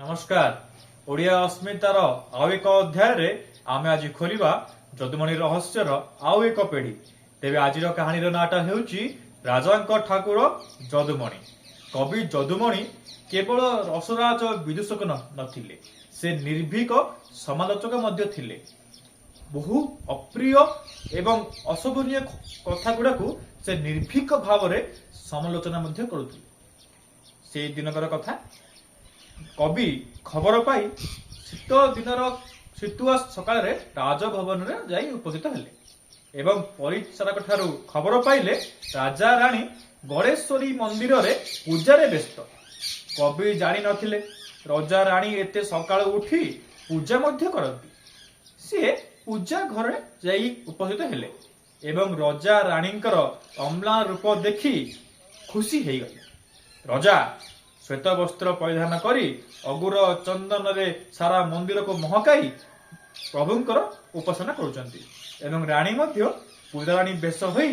ନମସ୍କାର। ଓଡ଼ିଆ ଅସ୍ମିତାର ଆଉ ଏକ ଅଧ୍ୟାୟରେ ଆମେ ଆଜି ଖୋଲିବା ଯଦୁମଣି ରହସ୍ୟର ଆଉ ଏକ ପେଢୀ। ତେବେ ଆଜିର କାହାଣୀର ନାଁଟା ହେଉଛି ରାଜାଙ୍କ ଠାକୁର ଯଦୁମଣି। କବି ଯଦୁମଣି କେବଳ ରସରାଜ ବିଦୂଷକ ନଥିଲେ, ସେ ନିର୍ଭୀକ ସମାଲୋଚକ ମଧ୍ୟ ଥିଲେ। ବହୁ ଅପ୍ରିୟ ଏବଂ ଅଶୋଭନୀୟ କଥା ଗୁଡାକୁ ସେ ନିର୍ଭୀକ ଭାବରେ ସମାଲୋଚନା ମଧ୍ୟ କରୁଥିଲେ। ସେଇ ଦିନକର କଥା, କବି ଖବର ପାଇ ଶୀତ ଦିନର ଶୀତୁଆ ସକାଳରେ ରାଜଭବନରେ ଯାଇ ଉପସ୍ଥିତ ହେଲେ ଏବଂ ପରିଚାରକ ଠାରୁ ଖବର ପାଇଲେ, ରାଜା ରାଣୀ ଗଣେଶ୍ୱରୀ ମନ୍ଦିରରେ ପୂଜାରେ ବ୍ୟସ୍ତ। କବି ଜାଣି ନଥିଲେ, ରଜା ରାଣୀ ଏତେ ସକାଳୁ ଉଠି ପୂଜା ମଧ୍ୟ କରନ୍ତି। ସିଏ ପୂଜା ଘରେ ଯାଇ ଉପସ୍ଥିତ ହେଲେ ଏବଂ ରଜା ରାଣୀଙ୍କର ଅମ୍ଳାନ ରୂପ ଦେଖି ଖୁସି ହେଇଗଲେ। ରଜା ଶ୍ୱେତ ବସ୍ତ୍ର ପରିଧାନ କରି ଅଗୁର ଚନ୍ଦନରେ ସାରା ମନ୍ଦିରକୁ ମହକାଇ ପ୍ରଭୁଙ୍କର ଉପାସନା କରୁଛନ୍ତି ଏବଂ ରାଣୀ ମଧ୍ୟ ପୂଜାରାଣୀ ବେଶ ହୋଇ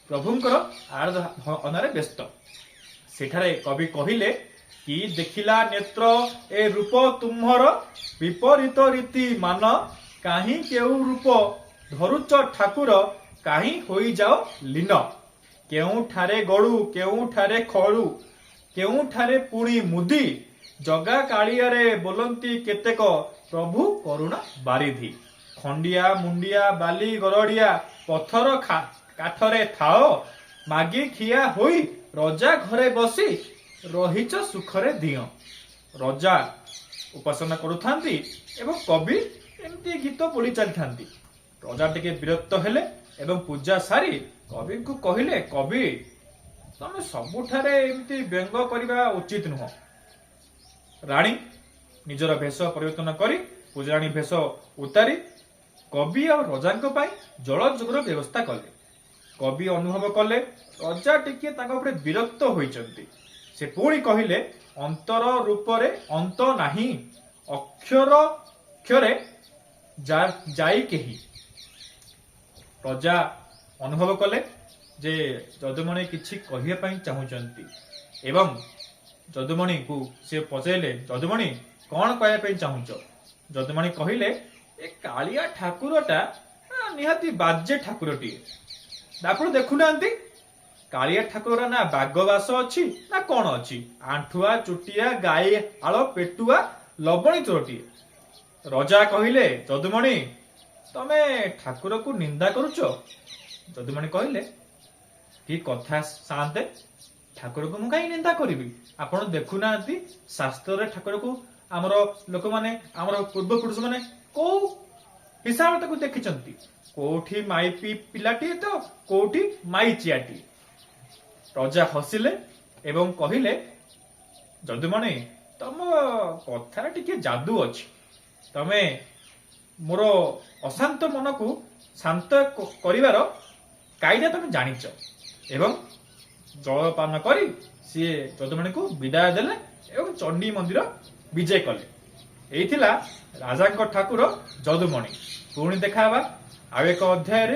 ପ୍ରଭୁଙ୍କର ଆରାଧନାରେ ବ୍ୟସ୍ତ। ସେଠାରେ କବି କହିଲେ କି, ଦେଖିଲା ନେତ୍ର ଏ ରୂପ ତୁମ୍ଭର ବିପରୀତ ରୀତି ମାନ, କାହିଁ କେଉଁ ରୂପ ଧରୁଚ ଠାକୁର, କାହିଁ ହୋଇଯାଅ ଲୀନ। କେଉଁଠାରେ ଗଡୁ, କେଉଁଠାରେ ଖଡୁ, କେଉଁଠାରେ ପୁଣି ମୁଦି, ଜଗା କାଳିଆରେ ବୋଲନ୍ତି କେତେକ, ପ୍ରଭୁ କରୁଣା ବାରିଧି। ଖଣ୍ଡିଆ ମୁଣ୍ଡିଆ ବାଲି ଗରଡିଆ ପଥର କାଠରେ ଥାଅ, ମାଗି ଖିଆ ହୋଇ ରଜା ଘରେ ବସି ରହିଛ ସୁଖରେ ଦିଅ। ରଜା ଉପାସନା କରୁଥାନ୍ତି ଏବଂ କବି ଏମିତି ଗୀତ ବୋଲି ଚାଲିଥାନ୍ତି। ରଜା ଟିକେ ବିରକ୍ତ ହେଲେ ଏବଂ ପୂଜା ସାରି କବିଙ୍କୁ କହିଲେ, କବି, ତମେ ସବୁଠାରେ ଏମିତି ବ୍ୟଙ୍ଗ କରିବା ଉଚିତ ନୁହଁ। ରାଣୀ ନିଜର ଭେଷ ପରିବର୍ତ୍ତନ କରି ପୂଜାରାଣୀ ଭେଷ ଉତାରି କବି ଆଉ ରଜାଙ୍କ ପାଇଁ ଜଳ ଯୋଗର ବ୍ୟବସ୍ଥା କଲେ। କବି ଅନୁଭବ କଲେ, ରଜା ଟିକିଏ ତାଙ୍କ ଉପରେ ବିରକ୍ତ ହୋଇଛନ୍ତି। ସେ ପୁଣି କହିଲେ, ଅନ୍ତର ରୂପରେ ଅନ୍ତ ନାହିଁ, ଅକ୍ଷର କ୍ଷରେ ଯାଇ କେହି। ରଜା ଅନୁଭବ କଲେ ଯେ ଯଦୁମଣି କିଛି କହିବା ପାଇଁ ଚାହୁଁଛନ୍ତି ଏବଂ ଯଦୁମଣିକୁ ସେ ପଚାରିଲେ, ଯଦୁମଣି, କଣ କହିବା ପାଇଁ ଚାହୁଁଛ? ଯଦୁମଣି କହିଲେ, ଏ କାଳିଆ ଠାକୁରଟା ନିହାତି ବାଜେ ଠାକୁରଟିଏ। ଆପଣ ଦେଖୁନାହାନ୍ତି, କାଳିଆ ଠାକୁରର ନା ବାଘ ବାସ ଅଛି ନା କଣ ଅଛି? ଆଣ୍ଠୁଆ ଚୁଟିଆ ଗାଈ ଆଳ ପେଟୁଆ ଲବଣୀ ଚୋରଟିଏ। ରଜା କହିଲେ, ଯଦୁମଣି, ତମେ ଠାକୁରକୁ ନିନ୍ଦା କରୁଛ? ଯଦୁମଣି କହିଲେ, କି କଥା ସାନ୍ତେ, ଠାକୁରକୁ ମୁଁ କାହିଁ ନିନ୍ଦା କରିବି? ଆପଣ ଦେଖୁନାହାନ୍ତି, ଶାସ୍ତ୍ରରେ ଠାକୁରକୁ ଆମର ଲୋକମାନେ, ଆମର ପୂର୍ବପୁରୁଷ ମାନେ କୋଉ ହିସାବରେ ତାକୁ ଦେଖିଛନ୍ତି? କୋଉଠି ମାଇପି ପିଲାଟିଏ ତ କୋଉଠି ମାଇଚିଆଟିଏ। ରଜା ହସିଲେ ଏବଂ କହିଲେ, ଯଦୁମଣି, ତମ କଥାରେ ଟିକେ ଯାଦୁ ଅଛି। ତମେ ମୋର ଅଶାନ୍ତ ମନକୁ ଶାନ୍ତ କରିବାର କାଇଦା ତମେ ଜାଣିଛ। ଏବଂ ଜଳପାନ କରି ସିଏ ଯଦୁମଣିକୁ ବିଦାୟ ଦେଲେ ଏବଂ ଚଣ୍ଡୀ ମନ୍ଦିର ବିଜେ କଲେ। ଏଇ ଥିଲା ରାଜାଙ୍କ ଠାକୁର ଯଦୁମଣି। ପୁଣି ଦେଖା ହେବା ଆଉ ଏକ ଅଧ୍ୟାୟରେ।